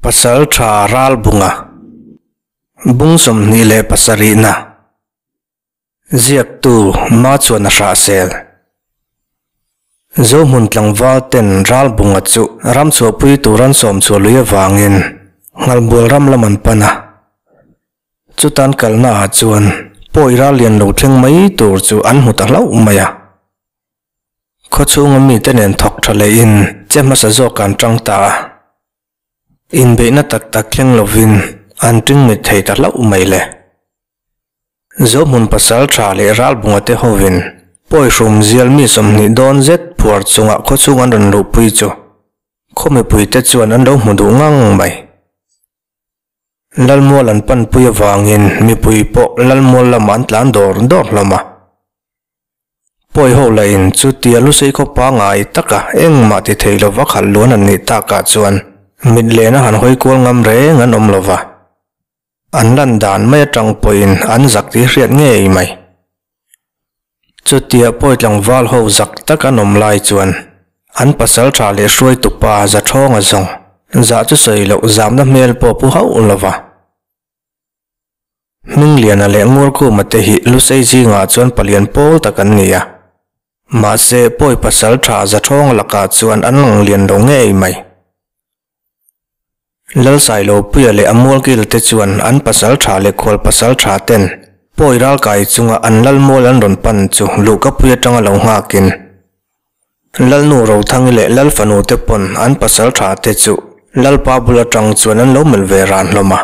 Pasaltha Ralbunga Bung 27 na Ziaktu Ma chuan a hrah sel. Zohmun tlangval ten Ralbunga chu ram chhuahpui tur an sawm chhuah lui avangin Nghalbual ram lam an pan a. Chutan kalna ah chuan pawi ral lian lo thleng mai tur chu an hmu ta hlauh mai a. Khawchhunga mite nen thawk tha lehin che hmasa zawk an tang ta a. Inbeihna tak tak thleng lovin an ṭing mit thei ta hlauh mai le. Zohmun pasal ṭha leh ralbunga te hovin pawi hrum zial mi 20 dawn zet phuar chunga khawchhung an rawn luhpui chu khaw mipuite chuan an lo hmu duh ngang mai. Lalmual an panpui avangin mipui pawh Lalmual lamah an tlan dawr dawr hlawm a. Pawi ho lahin chutia lusei khaw pangngai taka engmah ti thei lova khalh luan an nih takah chuan mit lena han hawi kual ngam reng an awm lova. An lan dan mai atang pawhin an zak tih hriat ngei mai. Chutia pawi tlangval ho zak tak an awm lai chuan an pasal tha leh hruaitu pa Zathawnga zawng zah chu sawi loh zamna hmel pawh pu hauh lova. Hmingliana leh Ngurkhuma te hi Lusei zingah chuan palian pawl tak an ni a. Mahse, pawi pasal tha Zathawng lakah chuan an lang lian lo ngei mai. Lalsailopuia leh a mualkil te chuan an pasal tha leh khual pasal tha ten pawi ralkai chunga an lalmual an rawn pan chu luhkapui atanga lo nghakin Lalnu Rothangi leh Lalfanu te pawn an pasal tha te chu Lalpa bul atang chuan an lo melh ve ran hlawm a.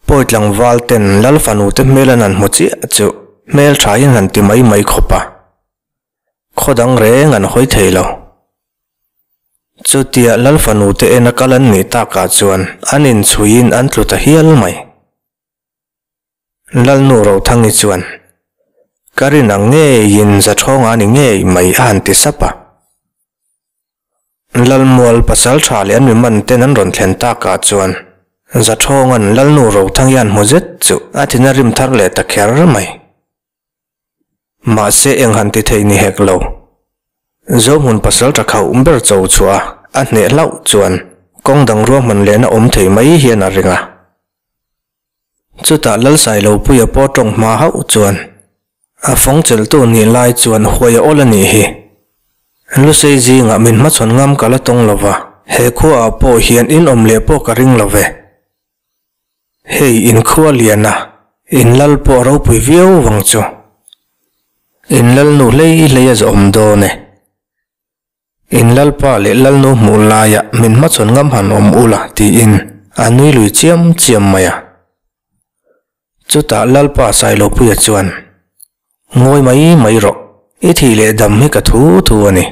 Pawi tlangval ten Lal fanu te hmel an han hmu chiah chu hmel tha hian han ti mai mai khawp a, khaw dang reng an hawi thei lo. Chutia Lal fanu te en a kal an nih takah chuan an inchhuiin an tlu ta hial mai. Lalnu Rothangi chuan, Ka rin ang ngeiin Zathawng a ni ngei mai a han ti sap a. Lalmual pasal tha leh an mi man ten an rawn thlen takah chuan Zathawnga'n Lalnu Rothangi an hmu zet chu a thin a rim thar leh ta kher mai. Mahse eng han ti thei ni hek lo. Zohmun pasal tha khauh ber cho chhuah a hneh hlauh chuan kawng dang ruahman lehna awm thei mai hian a ring a. Chutah Lalsailopuia pawh tawng hma hauh chuan a fawng chelhtu nih lai chuan huai a awl a nih hi. Lusei zingah min hmachhawn ngam ka la tawng lo va, he khuaah pawh hian in awm leh pawh ka ring lo ve. Hei in khua lian a, in lal pawh a ropui viau vang chu. In lalnu hlei hlei a zawm dawn e. In lalpa leh lalnu hmuh laiah min hmachhawn ngam han awm ula tiin a nui lui chiam chiam mai a. Chutah lalpa Sailopuia chuan, Ngawi mai mai rawh, i thih leh dam hi ka thu thu a ni.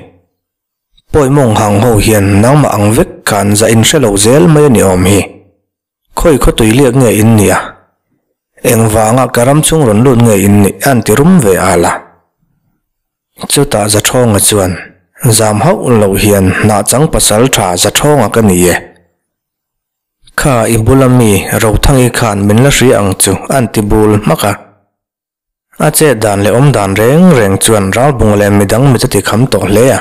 Pawi mawng hang ho hian nangmah ang vek khan zah in hre lo zel mai a ni awm hi. Khawi khaw tui liak nge in nih a? Engvanga ka ram chung rawn lut nge in nih a an ti rum ve al a. Chutah Zathawnga chuan, Zam hauh loh hian hnahchang pasal tha Zathawnga ka ni e. Kha i bula mi Rothangi khan min la hria ang chu a an ti bul hmak a. A chet dan leh awm dan reng reng chuan ralbung leh midang mit a ti kham tawh hle a.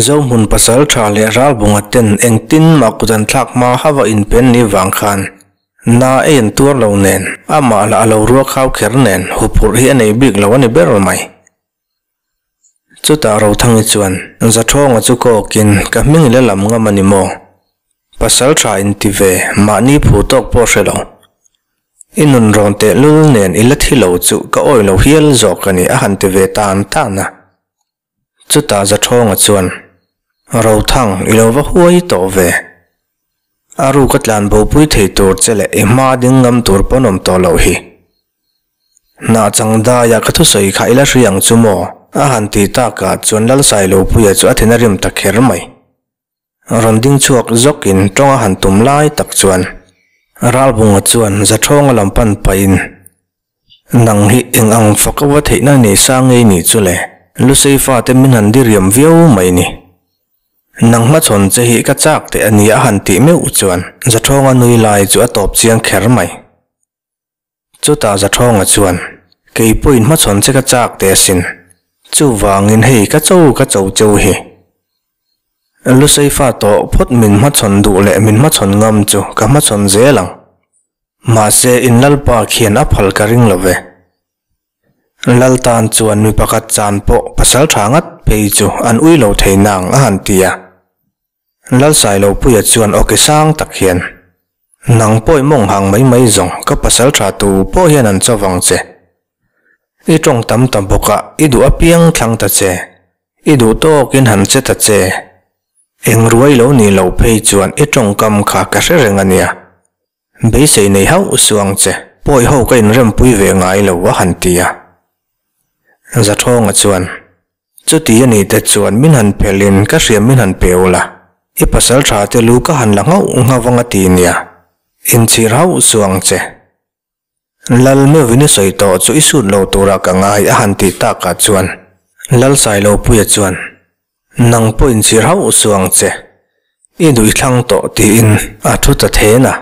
Zohmun pasal tha leh ralbunga ten engtin mah kut an thlak hma hava inpen ni vang khan na ei an tuar lo nen, amah lah a lo ruak hau kher nen huphurh hi a nei bik lo a ni ber mai. Chutah Rothangi chuan Zathawnga chu kawkin ka hming i la lam ngam a ni maw? Pasal tha inti ve, mahni phu tawk pawh hre lo. I nun rawn tehlul nen i la thi lo chu ka awi lo hial zawk a ni a han ti ve tan tan a. Chutah Zathawnga chuan, Rothang, i lo va huai tawh ve. A ruk a tlan bopui thei tur che leh i hma ding ngam tur pawn awm tawh loh hi. Hnah chang daia ka thusawi kha i la hri ang chu maw? a han ti takah chuan Lalsailopuia chu a thin a rim ta kher mai. Rawn ding chhuak zawkin tawng a han tum lai tak chuan Ralbunga chuan Zathawnga lam pan pahin, Nang hi eng ang fak a va theihna nei sa ngei nih chu le, Lusei fate min han diriam viau mai ni. Nang hmachhawn che hi ka chak teh a ni a han tih meuh chuan Zathawnga nui lai chu a tawp chiang kher mai. Chutah Zathawnga chuan, Kei pawhin hmachhawn che ka chak teh asin. Chuvangin hei ka cho ka cho cheu hi. Lusei fa tawh phawt min hmachhawn duh leh min hmachhawn ngam chu ka hmachhawn zel ang. Mahse in Lalpa khian a phal ka ring lo ve. Lal tan chuan mi pakhat chan pawh pasal tha ngat phei chu an ui lo thei nang a han ti a. Lal Sailopuia chuan awki sang tak hian, Nang pawh i mawng hang mai mai zawng ka pasal tha tu pawh hian an chaw vang che. I tawng tam ta bawk a, i duh apiang thlang ta che. I duh tawkin han che ta che. Eng ruai lo nih loh phei chuan i tawngkam kha ka hre reng a nia. Beisei nei hauh suh ang che, pawi ho ka inrempui ve ngai lo a han ti a. Zathawnga chuan, Chuti a nih te chuan min han phelhin ka hriam min han pe ula, i pasal tha te lu ka han la nghauh nghauh ang a ti nia. Inchhir hauh suh ang che. Lal meuhin i sawi tawh chu i sut lo turah ka ngai a han tih takah chuan Lal Sailopuia chuan, Nang pawh inchhir hauh suh ang che, i duh i thlang tawh tiin a thu ta then a.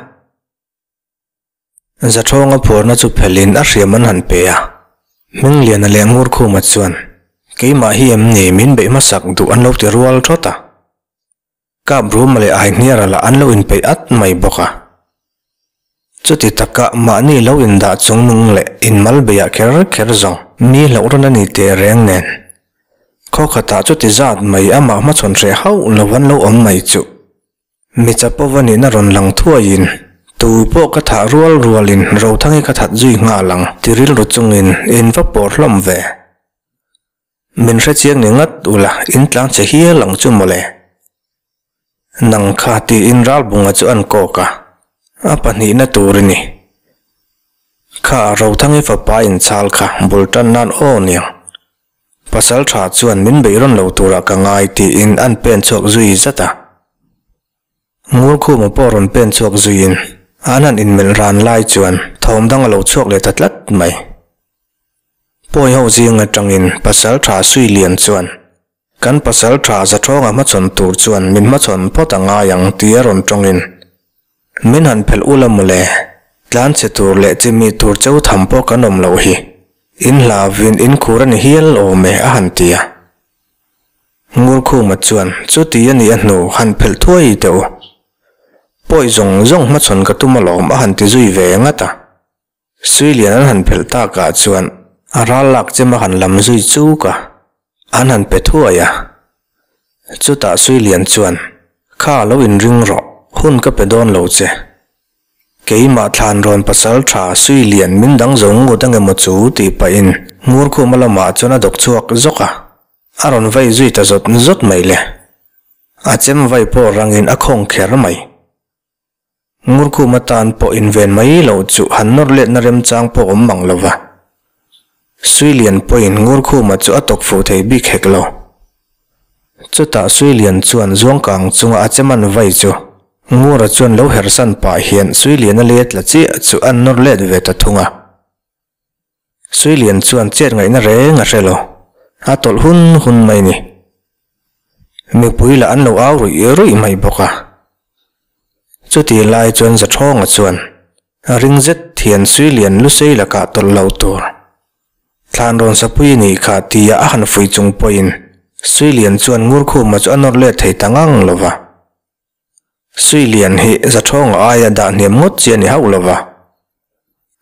Zathawnga phuarna chu phelhin a hriam an han pe a, Hmingliana leh Ngurkhuma chuan, Keimah hi em ni min beih hmasak duh an lo ti rual thawt a. Kap Ruma leh Aihniara lah an lo inpeih at mai bawk a. Chuti taka mahni lo indah chungnung leh inmal beiah kher kher zawng mi hlauh rawn a ni teh reng nen. Khaw khatah chuti zat mai amah hmachhawn hreh hauh lo an lo awm mai chuh. Mi chapova nihna rawn lang thuaiin tu pawh ka thah rual rualin Rothangi ka that zui nghal ang ti rilru chungin in va pawr hlawm ve. Min hre chiang ni ngat ula, in tlang che hial ang chu mawle. Nang kha tiin Ralbunga chu an kawk a, a pahnihna tur i ni. Kha Rothangi fapa inchhal kha bul tan nan aw niang. Pasal tha chuan min beih rawn lo turah ka ngai tiin an pen chhuak zui zat a. Ngurkhuma pawh rawn pen chhuak zuiin an han inmelh ran lai chuan thawm dang a lo chhuak leh ta tlat mai. Pawi ho zing atangin Pasal Tha Suilian chuan, Kan Pasal Tha Zathawnga hmachhawn tur chuan min hmachhawn phawt a ngai ang tia rawn tawngin, Min han phelh ula mawle, tlanchhe tur leh chimih tur cheu tham pawh kan awm loh hi, in hlavin in khur a ni hial awm e a han ti a. Ngurkhuma chuan, Chuti a nih a hnu, han phelh thuai teh u. Pawi zawng zawng hmachhawn ka tum alawm a han ti zui ve ngat a. Suilian an han phelh takah chuan a ral lak chem a han lam zui chuk a, an han pe thuai a. Chutah Suilian chuan, Kha lo inring rawh, hun ka pe dawn lo che. Keimah thlan rawn pasal tha Suilian min dang zo ngut ange maw chu tih pahin Ngurkhuma lamah chuan a dawk chhuak zawk a, a rawn vei zui ta zawt zawt mai le. A chem vai pawh rangin a khawng kher mai. Ngurkhum atan pawh inven mai loh chu han nawr letna remchang pawh awm mang lo va. Suilian pawhin Ngurkhuma chu a tawk fuh thei bik hek lo. Chutah Suilian chuan Zuangkang chunga a che man vai chu Ngura chuan lo hersan pah hian Suilian a let tla chiah chu an nawr let ve ta thung a. Suilian chuan chet ngaihna reng a hre lo, a tawlh hun hun mai ni. Mipui lah an lo au ruih ruih mai bawk a. Chuti lai chuan Zathawnga chuan ring zet hian Suilian Lusei lakah tawlh lo tur. Thlan rawn sapui nih kha tia a han fuih chung pawhin Suilian chuan Ngurkhuma chu a nawr let thei ta ngang lo va. Suilian hi Zathawnga aia dah hniam ngawt chi a ni hauh lo va.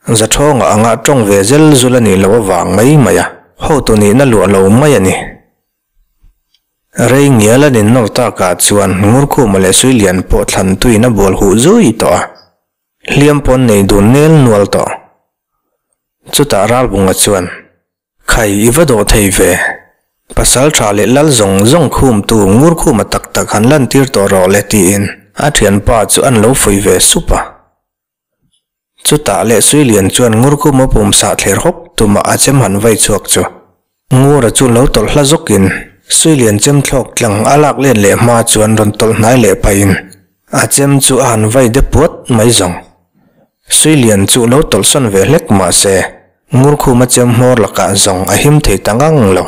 Zathawnga anga tawng ve zel zul a nih loh avang mai mai a, hotu nihna luah lo mai a ni. Rei ngial an innawr takah chuan Ngurkhuma leh Suilian pawh thlan tuin a bual huh zui tawh a, hliam pawn nei dun nel nual tawh. Chutah Ralbunga chuan. Khai i va dawh thei ve. Pasal tha leh lal zawng zawng khumtu ngur khuma tak tak han lantir tawh rawh le tiin a thianpa chu an lo fuih ve sup a. Chutah leh Suilian chuan ngur khuma pum sah thler hawk tuma a chem han vai chhuak chu Ngura chu lo tawlh hla zawkin Suilian chem thlawk tlang a lak let leh hma chuan rawn tawlh hnai leh pahin a chem chu a han vai de puat mai zawng. Suilian chu lo tawlhsawn ve hlek mah se, Ngurkhuma chem hmawr lakah zawng a him thei ta ngang lo.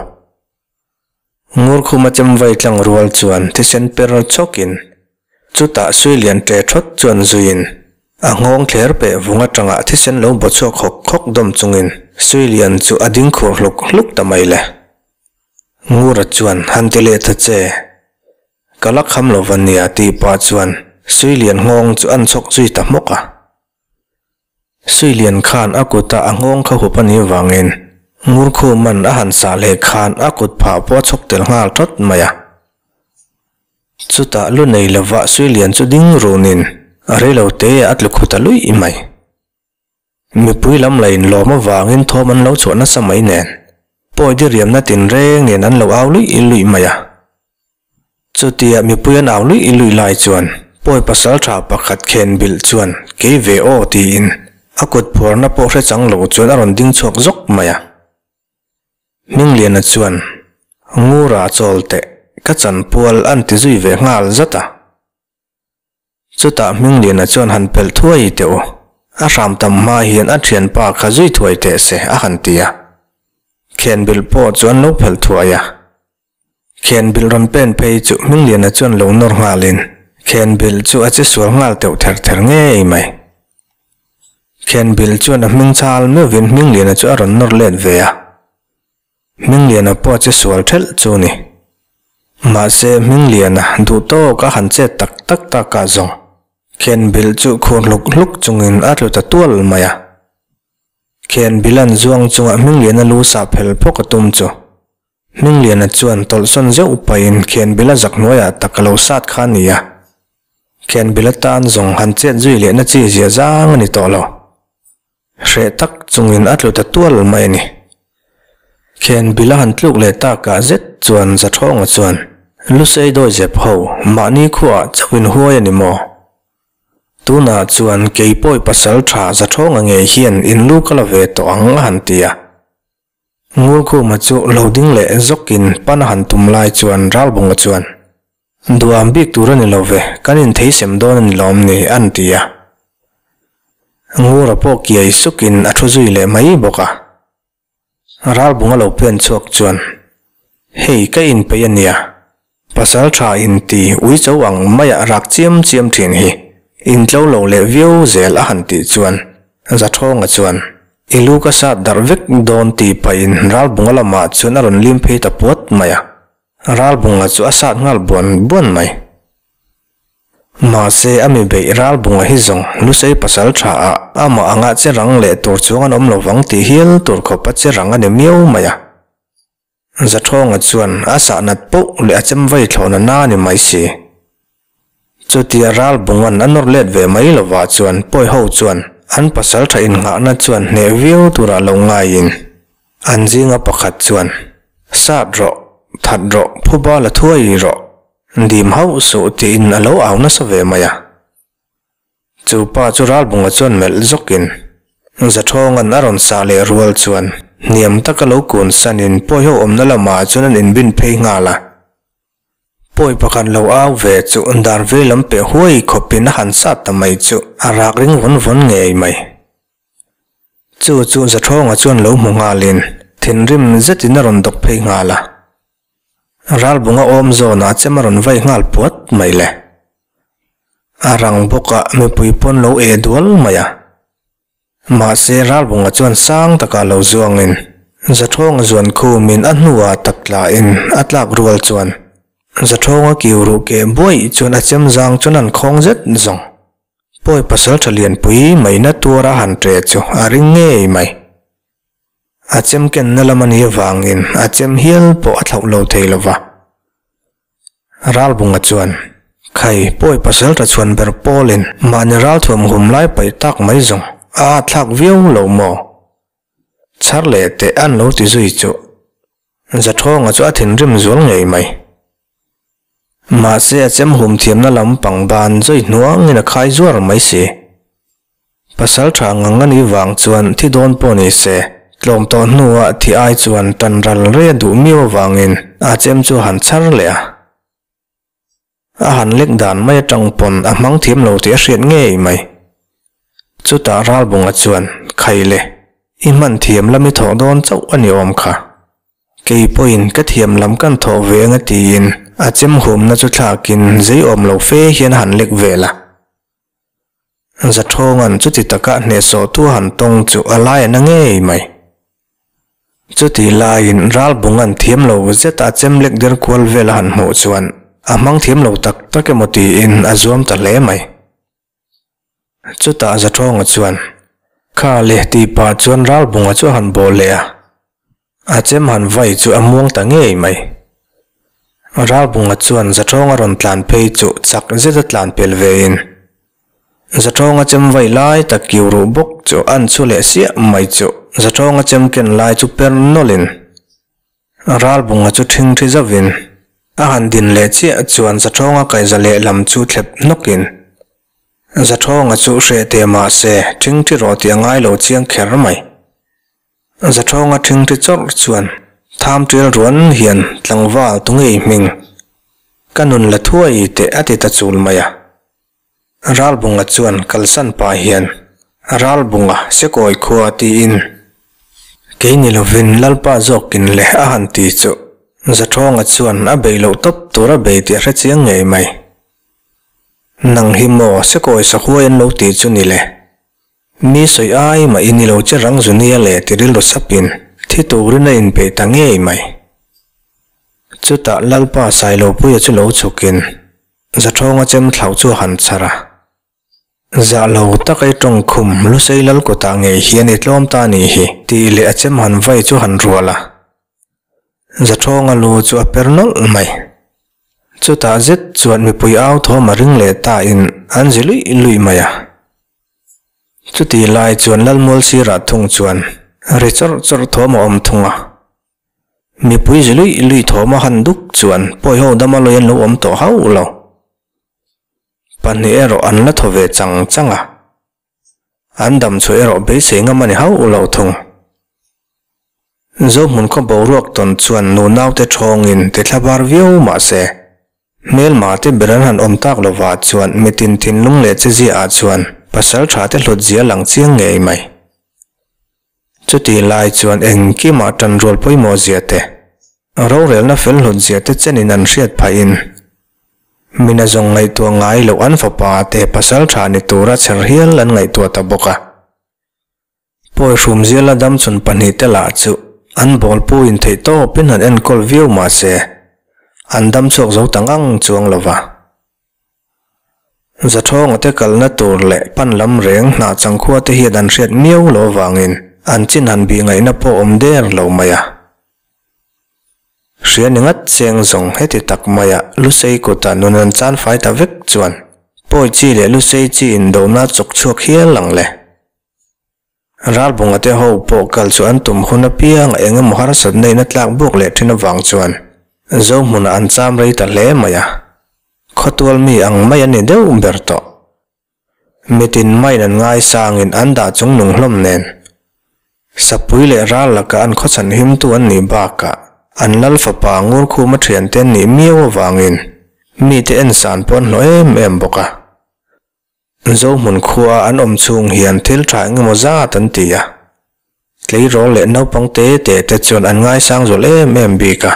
Ngurkhuma chem vai tlang rual chuan thisen per chawkin, chutah Suilian ṭe ṭhawt chuan zuiin, a nghawng thler peh vung aṭanga thisen lo baw chhuak hawk hawk dawm chungin Suilian chu a ding khur hluk hluk ta mai le. Ngura chuan han ti leh ta che. Ka la kham lo va nia tih pah chuan Suilian nghawng chu an chhawk zui ta hmawk a. Suilian khan a kuta a nghawng kha hup a nih vangin Ngurkhuman a han sah leh khan a kut phah pawh a chhawk tel nghal thawt mai a. Chutah lu nei lova Suilian chu ding runin a reilo te a tlu khut a luih mai. Mipui lam la inlawm avangin thawm an lo chhuah nasa mai nen, pawi diriamna tinreng nen an lo au luih luih mai a. Chutia mipui an au luih luih lai chuan pawi pasal tha pakhat khen bilh chuan kei ve aw tiin a kut phuarna pawh hre chang lo chuan a rawn ding chhuak zawk mai a. Hmingliana chuan, Ngura chawl teh, ka chanpual an ti zui ve nghal zat a. Chutah Hmingliana chuan han pelh thuai teh u, a hram tam hma hian a thianpa kha zui thuai teh se a han ti a. Khenbilh pawh chu an lo phelh thuai a. Khenbilh rawn pen phei chu Hmingliana chuan lo nawr nghalin Khenbilh chu a che sual nghal teuh ther ther ngei mai. Khenbilh chuan a hming chal meuhvin Hmingliana chu a rawn nawr let ve a. Hmingliana pawh che sual thelh chu ni. Mahse Hmingliana duh tawk a han chet tak tak tak ah zawng Khenbilh chu khur hluk hluk chungin a tlu ta tual mai a. Khenbilh an zuang chunga Hmingliana lu sah phel phawk a tum chu Hmingliana chuan tawlhsawn zeuh pahin Khenbilh a zak hnuaiah tak a lo sat kha a ni a. Khenbilh atan zawng han chet zui lehna chi zia zang a ni tawh lo. Hreh tak chungin a tlu ta tual mai a ni. Khenbilh a han tluk leh takah zet chuan Zathawnga chuan, Lusei dawi zep ho, mahni khuaah chauhin huai a ni maw? Tunah chuan keipawi pasal tha Zathawnga ngei hian in lu ka la ve tawh ang a han ti a. Ngurkhuma chu lo ding leh zawkin pan a han tum lai chuan Ralbunga chuan, Duham bik tur a ni lo ve, kan intheisem dawn a ni lawm ni, an ti a. Ngura pawh kiai sukin a thu zui leh mai bawk a. Ralbunga lo pen chhuak chuan, Hei ka inpeih a nia, pasal tha inti uicho ang maia rak chiam chiam thin hi intlo lo leh viau zel a han tih chuan Zathawnga chuan, I lu ka sat darh vek dawn tih pahin Ralbunga lamah chuan a rawn lim phei ta puat mai a. Ralbunga chu a sat nghal buan buan mai. Mahse, a mi beih Ralbunga hi zawng Lusei pasal tha ah amah anga che rang leh tur chuang an awm lovang tih hial tur khawp a che rang a ni miau mai a. Zathawnga chuan a sah nat poh leh a chem vai thlawhna na a ni mai si. Chutia Ralbunga'n a nawr let ve mai lovah chuan pawi ho chuan an pasal tha innghahna chuan hneh viau turah lo ngaiin an zinga pakhat chuan, Sat rawh, that rawh, phuba la thuai rawh, dim hauh suh tiin a lo au nasa ve mai a. Chu pa chu Ralbunga chuan melh zawkin Zathawnga'n a rawn sah leh rual chuan hniam taka lo kun sanin pawi ho awmna lamah chuan an inbin phei nghal a. Pawi pakhat lo au ve chu dar vei lam peh huai khawpin a han sat ta mai chu a rak ring vawn vawn ngei mai. Chu chu Zathawnga chuan lo hmu nghalin thinrim zetin a rawn dawk phei nghal a. Ralbunga awm zawnah chem a rawn vai nghal puat mai le. A rang bawkah mipui pawn lo eh dual mai a. Mahse Ralbunga chuan sang takah lo zuangin Zathawnga zuan khumin a hnuah tak tlain a tlak rual chuan Zathawnga kiu ruh keh buaih chuan a chem zang chuan an khawng zet zawng. Pawi pasal tha lianpui maina tuara han ṭe chu a ring ngei mai. A chem kenna lam a nih avangin a chem hial pawh a thlauh lo thei lo va. Ralbunga chuan, Khai, pawi pasal tha chhuan ber pawlin mahni ralthuam hum lai paih tak mai zawng a thlak viau lo maw? Chhar leh teh an lo ti zui chu. Zathawnga chu a thinrim zual ngei mai. Mahse a chem hum thiamna lam pang ban zawi hnuangin a khai zuar mai si. Pasal tha ngang a nih vang chuan thi dawn pawh ni se, tlawm tawh hnuah thi ai chuan tan ral rei a duh miau avangin a chem chu a han chhar leh a. A han lek dan mai atang pawn a hmang thiam lo tih a hriat ngei mai. Chutah Ralbunga chuan, Khai le, i hman thiam lam i thawh dawn chauh a ni awm kha. Kei pawhin ka thiam lam kan thawh ve anga tiin a chem humna chu thlakin zei awm lo fe hian a han lek vel a. Zathawnga'n chuti taka hnehsawhtu a han tawng chu a lai a na ngei mai. Chuti laiin Ralbunga'n thiam lo zeta chem lek der kual vel a han hmuh chuan A hmang thiam lo tak tak emaw tiin a zuam ta hle mai. Chutah Zaṭhawnga chuan, Kha le tih pah chuan Ralbunga chu a han bawl leh a. A chem han vai chu a muang ta ngei mai. Ralbunga chuan Zaṭhawnga rawn tlan phei chu chak zeta tlan pel vein, Zaṭhawnga chem vai lai tak kiu ruh bawk chu an chhu leh siah mai chu Zaṭhawnga chem ken lai chu per nawlhin, Ralbunga chu ṭhingṭhi zauhin a han din leh chiah chuan Zaṭhawnga kaihza lehlam chu thlep hnawkin, Zaṭhawnga chu hreh teh mah se ṭhingṭhi rawh tih a ngai lo chiang kher mai. Zaṭhawnga ṭhingṭhi chawrh chuan tham ṭial ruan hian tlangval tu ngei hming ka nun la thuai teh a ti ta chul mai a. Ralbunga chuan kalsan pah hian, Ralbunga, Sekawi khua tiin, Kei ni lovin Lalpa zawkin le a han ti chu Zaṭhawnga chuan a bei loh tawp tur a bei tih a hre chiang ngei mai. Nang hi maw Sekawi sahuai an lo tih chu ni le? Mi sawi ai mah i ni lo che rang zunia le ti rilru sapin thi turin a inpeih ta ngei mai. Chutah Lalpa Sailopuia chu lo chhukin Zaṭhawnga chem thlauh chu a han chhar a. Zah lo tak ei tawng khum Lusei lal kutah ngei hian i tlawm ta nih hi tih leh a chem han vai chu han rual a. Zaṭhawnga lu chu a per nawlh mai. Chutah zet chuan mipui au thawm a ring leh ta in an zi luih luih mai a. Chuti lai chuan Lalmual sirah thung chuan ri chawrh chawrh thawm a awm thung a. Mipui zi luih luih thawm a han duk chuan pawi ho dama lawi an lo awm tawh hauh lo. Pahnih erawh an la thaw ve chang chang a. An dam chhuah erawh beisei ngam a ni hauh lo thung. Zohmun khaw boruak tawn chuan nu naute thawngin ti thlabar viau mah se, hmelma te ber an han awm tak lovah chuan mitin thinlung leh chezia ah chuan pasal tha te hlut zia lang chiang ngei mai. Chutih lai chuan engkimah tanrual pawimawh zia te, rorelna fel hlut zia te chenin an hriat phahin, mina zawng ngaihtuah ngai loh an fapa te pasal tha ni tura chher hial an ngaihtuah ta bawk a. Pawi hrumziala damchhun pahnihte lah chu an bawlpuiin theihtawpin han enkawl viau mah se, an damchhuak zo ta ngang chuang lo va. Zaṭhawnga te kalna tur leh pan lam reng hnah changkhua te hian an hriat miau lo avangin an chin han bih ngaihna pawh awm der lo mai a. Hria ni ngat cheng zawng heti tak maia Lusei kutah nun an chan fai ta vek chuan pawi chi leh Lusei chi indona chawk chhuak hial ang le. Ralbunga te ho pawh kal chu an tum hun apiang a eng emaw harsatna in a tlak buak leh thin avang chuan Zohmunah an cham rei ta hle mai a, khawtual mi ang mai an ni deuh ber tawh. Mitin maiin an ngaisangin an dah chung nung hlawm nen Sapui leh ral laka an khawchhan himtu an nih bakah an lal fapa Ngurkhuma thiante an nih miau avangin mite ensan pawh an hlawh em em bawk a. Zohmun khua an awm chhung hian thil tha eng emaw zat an ti a, tleirawl leh naupang te te te chuan an ngaisang zual em em bik a.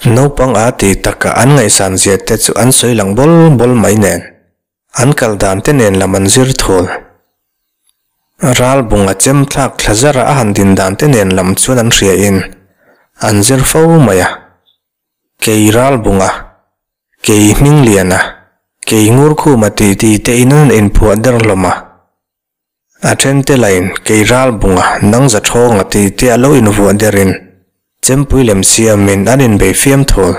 Naupang a ti taka an ngaihsan zia te chu an sawi lang bawl bawl mai nen, an kal dan te nen lam an zir thul. Ralbunga chem thlak thla zara a han din dan te nen lam chuan an hria in an zir fo mai a. Kei Ralbunga, kei Hmingliana, kei Ngurkhuma tih tih te in an inphuah der hlawm a. A then te lain kei Ralbunga, nang Zaṭhawnga tih te a lo invuah derin chempui lem siamin an inbei fiam thul.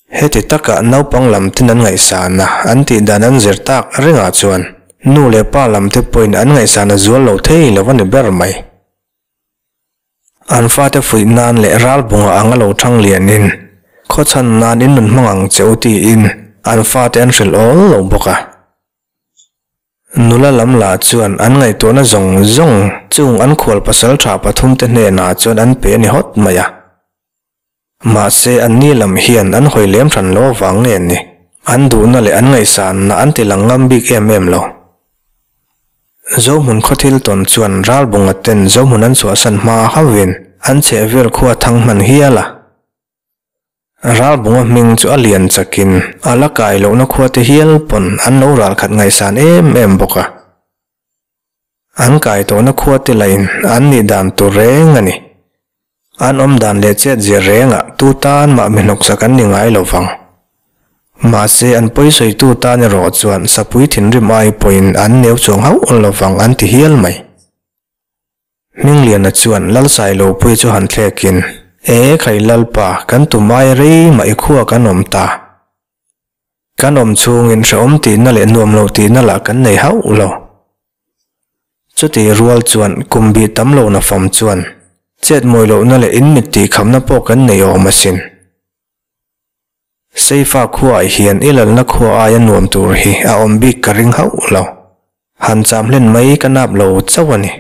Heti taka naupang lam ten an ngaihsan a, an tih dan an zir tak ringah chuan nu leh pa lam te pawhin an ngaihsan a zual lo thei lo a ni ber mai. An fate fuih nan leh ralbunga anga lo thang lianin khawchhan nan in nun hmang ang che u tiin an fate an hrilh awl lo bawk a. Nula lam lah chuan an ngaihtuahna zawng zawng chung an khual pasal tha pathumte hnenah chuan an pe a ni hawt mai a. Mahse anni lam hian an hawi lem hran lo avang nge ni, an duhna leh an ngaihsanna an ti lang ngam bik em em lo. Zohmun khawthil tawn chuan Ralbunga ten Zohmun an chhuahsan hma hauhin an chhehvel khua thang hman hial a. Ralbunga hming chu a lian chakin a la kai lohna khua te hial pawn an lo ralkhat ngaihsan em em bawk a. An kai tawhna khua te lahin an nih dan tur reng a ni. An awm dan leh chet zia rengah tu tan mah mi hnawksak an ni ngai lo vang. Mahse an pawisawitu tan erawh chuan sapui thinrim ai pawhin an neu chuang hauh lo vang an ti hial mai. Hmingliana chuan Lalsailopuii chu han thlekin, E khai Lalpa, kan tum ai rei mah i khua kan awm ta. Kan awm chhungin hrehawm tihna leh nuam lo tihna lah kan nei hauh lo. Chutih rual chuan kum bih tam lohna fam chuan chet mawi lohna leh in mit tih khamna pawh kan nei awm asin. Seifa khuaah hian i lalna khua aia nuam tur hi a awm bik ka ring hauh lo. Han cham hlen mai ka nap lo chauh a ni.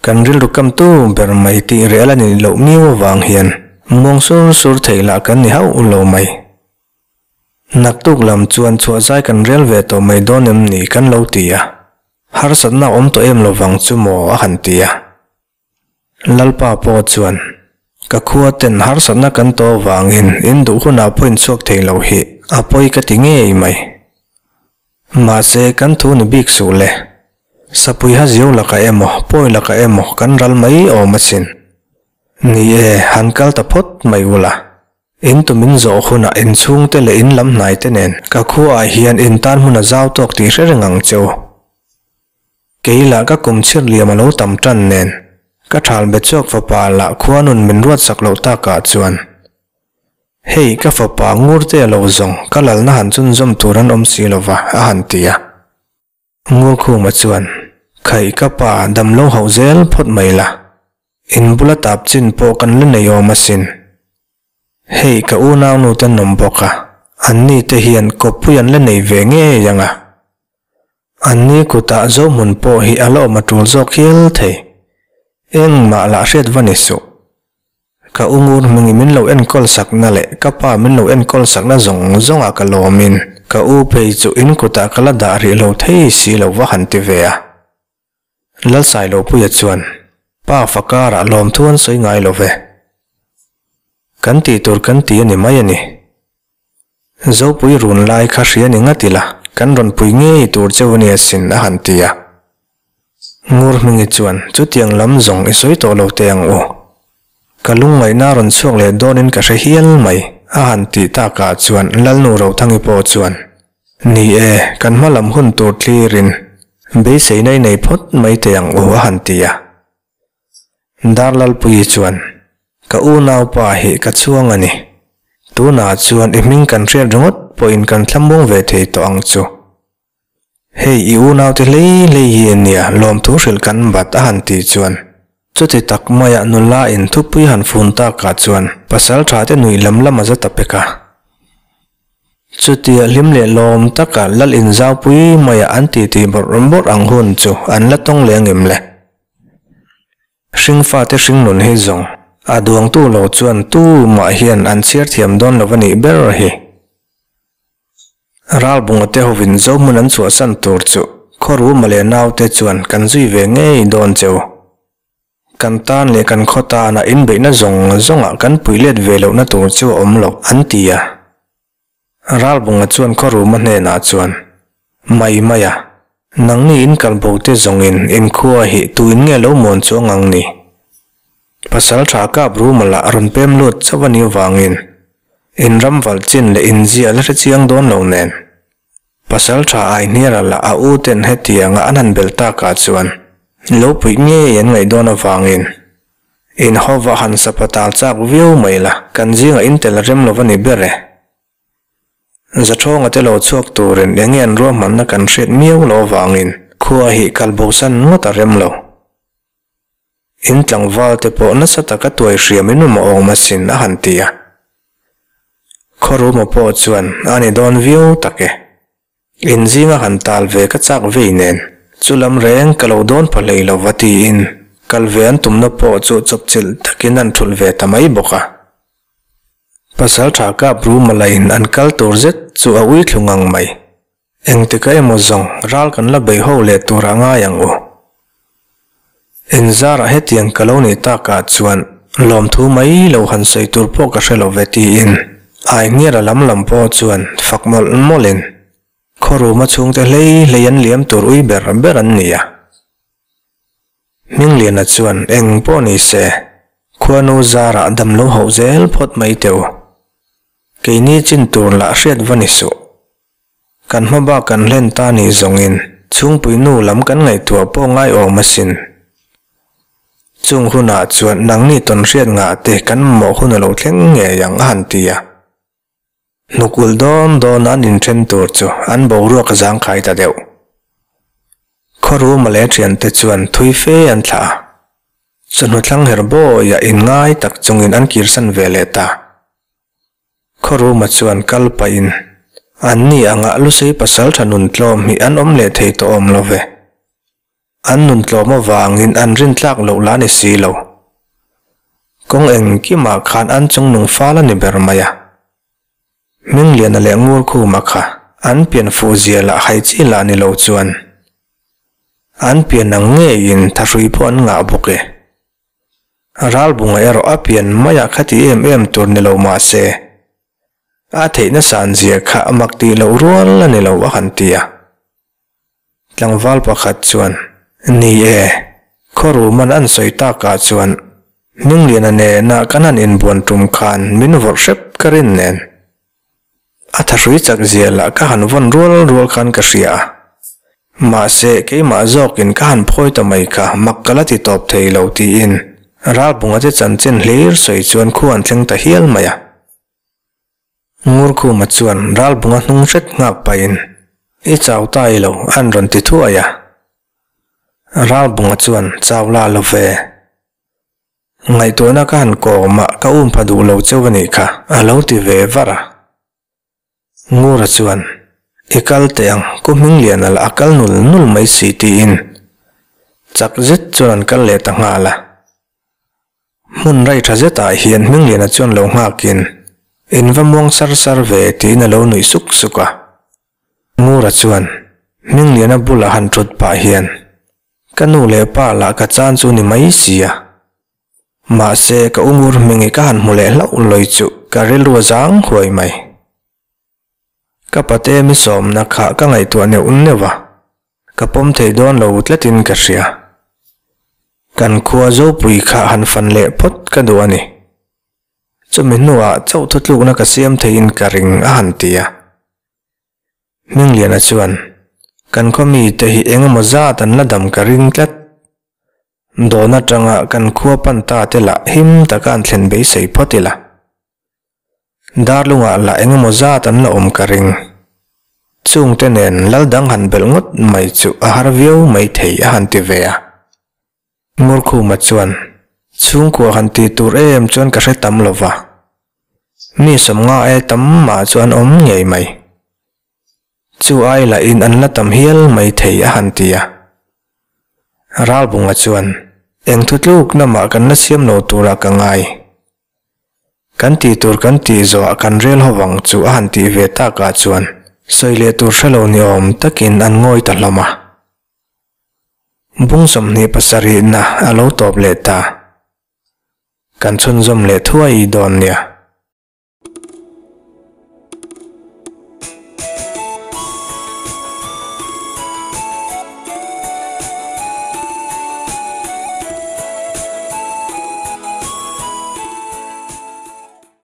Kan rilru kamtu ber mai tih rel a nih loh miau avang hian muang sur sur theih lah kan ni hauh lo mai. Naktuk lam chuan chhuah zai kan rel ve tawh mai dawn em ni kan lo ti a, harsatna a awm tawh em lovang chu maw a han ti a. Lalpa pawh chuan, Ka khua ten harsatna kan tawh avangin in duh hunah pawh in chhuak thei lo hi a pawi ka ti ngei mai. Mahse, kan thu ni bik suh le. Sapui ha ziau lakah emaw, pawi lakah emaw kan ral mai awm asin. Ni e, han kal ta phawt mai ula. In tum in zawh hunah in chhungte leh in lam hnai te nen ka khuaah hian in tan hmun a zau tawk tih hre reng ang che u. Kei lah ka kum chhir liam a lo tam tan nen, ka thal be chhuak fapa lah khua nun min ruatsak loh takah chuan Hei, ka fapa Ngurte a lo zawng, ka lalna han chhunzawm tur an awm si lo va, a han ti a. Ngurkhuma chuan, Khaih ka pa, dam lo hauh zel phawt mai la. In bula tap chin pawh kan la nei awm asin. Hei, ka unaunu te an awm bawk a, anni te hian kawppui an la nei ve ngei ang a. Anni kutah Zohmun pawh hi a la awm a tul zawk hial thei. Engmah lah hriat va ni suh. Ka u ngur hmingin min lo enkawl sakna leh ka pa min lo enkawl sakna zawng zawngah ka lawmin ka u phei chu in kutah ka la dah rih lo thei si lo va han ti ve a. Lalsailopuia chuan, Pa fakarah lawmthu an sawi ngai lo ve. Kan tih tur kan ti a ni mai a ni. Zopui run lai kha hria ni ngat ila, kan rawn pui ngei tur cheu a nia sin a han ti a. Ngur Hmingi chuan, Chutiang lam zawng i sawi tawh lo teh ang u. Ka lungngaihna rawn chhuak leh dawnin ka hre hial mai, a han tih takah chuan Lalnu Rothangi pawh chuan, Ni e, kan hma lam hun tur thlirin beiseina i nei phawt mai teh ang u, a han ti a. Darlalpuii chuan, Ka unaupa hi ka chhuang a ni. Tunah chuan i hming kan hriat ringawt pawhin kan thlamuang ve thei tawh ang chu. Hei i unaute hlei hlei hi ania lawmthu hrilh kan bat a han tih chuan chuti tak maia nula in thupui han fun takah chuan pasal tha te nuih lam lam a za ta pek a. Chutia hlim leh lawm taka lal inzaupui maia an titi bawrh bawrh ang hun chu an la tawng leh angem le? Hringfate hringnun hi zawng a duangtu lo chuan tu mah hian an chhiar thiam dawn lo a nih ber hi. Ralbunga te hovin Zohmun an chhuahsan tur chu Khawruma leh naute chuan kan zui ve ngei dawn che u. Kan tan leh kan khaw tana inbeihna zawng zawngah kan pui let ve lohna tur chu a awm lo an ti a. Ralbunga chuan Khawruma hnenah chuan, Mai mai a, nangni in kalbo te zawngin in khua hi tuin nge lo muan chuang ang ni? Pasal tha kap ruma lah rawn pem lut chauh a nih avangin in ram valh chin leh in zia la hre chiang dawn lo nen. Pasal tha Aihniara lah a u ten hetianga an han bel takah chuan lo puih ngei an ngaih dawn avangin in hova han sapatal chak viau mai la, kan zingah in tel rem lo va ni ber e. Zaṭhawnga te lo chhuak turin eng nge an ruahmanna kan hriat miau lo avangin khua hi kal bosan ngawt a rem lo. In tlangval te pawh nasa taka tuai hriam in awm a awm asin a han ti a. Khawruma pawh chuan a ni dawn viau tak e. In zinga han tal ve ka chak vei nen chu lam reng ka lo dawn pha hlei lo va tiin kal ve an tumna pawh chu chawpchilh takin an thulh ve ta mai bawk a. Pasal tha kap ruma lain an kal tur zet chu a ui thlu ngang mai. Engtika emaw zawng ral kan la bei ho leh tur a ngai ang u. Inzarah hetiang ka lo nih takah chuan lawmthu mai lo han sawi tur pawh ka hre lo ve tiin Aihniara lam lam pawh chuan fak mawlh mawlhin Khawruma chhungte hlei hlei an liam tur ui ber ber an ni a. Hmingliana chuan eng pawh ni se. Khuanu zarah dam lo hauh zel phawt mai teh u. Keini chin tur lah hriat va ni suh. Kan hma bak kan hlen ta ni zawngin chhungpui nu lam kan ngaihtuah pawh ngaiawm asin. Chung hunah chuan nangni tawn hriat ngah te kan mamawh hun a lo thleng ngei ang a han ti a. Hnuk ulh dawn dawn an inthen tur chu an boruak a zangkhai ta deuh. Khawruma leh thiante chuan thui fe an thlah a, chawhnu thlang her bawiah inngai tak chungin an kirsan ve leh ta. Khawruma chuan kal pahin anni angah Lusei pasal tha nun tlawm hi an awm leh thei tawh awm lo ve. An nun tlawm avangin an rintlak loh la ni si lo. Kawng engkimah khan an chung nung fal a ni ber mai a. Hmingliana leh Ngurkhuma kha an pian fuh zia lah hai chi lah ni lo chuan an pian ang ngeiin thahrui pawh an ngah bawk e. Ralbunga erawh a pian maiah khati em em tur ni lo mah se, a theihna san zia kha mak tih loh rual a ni lo a han ti a. Tlangval pakhat chuan, Ni e, Khawruman an sawi takah chuan Hmingliana nena kan han inbuan tum khan min vawrh hrep ka rin nen. A thahrui chak zia lah ka han vawn rual rual khan ka hria a. Mahse, keimah zawkin ka han phawi ta mai kha mak ka la ti tawp thei lo tiin Ralbunga te chanchin hlir sawi chuan khu an thleng ta hial mai a. Ngurkhuma chuan Ralbunga hnung hret nghak pahin, I chau ta i lo, an rawn ti thuai a. Ralbunga chuan, Chau la lo ve. Ngaihtuahna ka han kawm a, ka um pha duh lo cheu a nih kha, a lo ti ve var a. Ngura chuan, I kal teh ang, Ku Hmingliana lah a kal nul nul mai si tiin chak zet chuan an kal leh ta nghal a. Hmun rai tha zetah hian Hmingliana chuan lo nghakin, In va muang sar sar ve tiin a lo nuih suk suk a. Ngura chuan Hmingliana bulah han thut pah hian, Ka nu leh pa lah ka chan chu ni mai si a. Mahse ka u Ngur Hmingi ka han hmu leh hlauh lawi chu ka rilru a zang huai mai. Ka pate mi sawmna kha ka ngaihtuah neuh neuh a, ka pawm thei dawn lo tlatin ka hria. Kan khua Zopui kha han fan leh phawt ka duh a ni. Chumi hnuah chauh thutlukna ka siam theiin ka ring a han ti a. Hmingliana chuan, Kan khaw mite hi eng emaw zat an la dam ka ring tlat. Dawn atanga kan khua pan ta te lah him taka an thlen beisei phawt ila. Darlungah lah eng emaw zat an la awm ka ring. Chungte nen lal dang han belh ngawt mai chu a har viau mai thei a han ti ve a. Ngurkhuma chuan, Chhungkua han ti tur em chuan ka hre tam lo va. Mi sawmnga e tam mah chu an awm ngei mai. Chu ai lahin an la tam hial mai thei a han ti a. Ralbunga chuan, Eng thutlukna mah kan la siam lo turah ka ngai. Kan tih tur kan tih zawhah kan rel ho vang chu a han tih ve takah chuan sawi leh tur hre lo ni awm takin an ngawi ta hlawm a. Bung 27 na a lo tawp leh ta. Kan chhunzawm leh thuai dawn nia.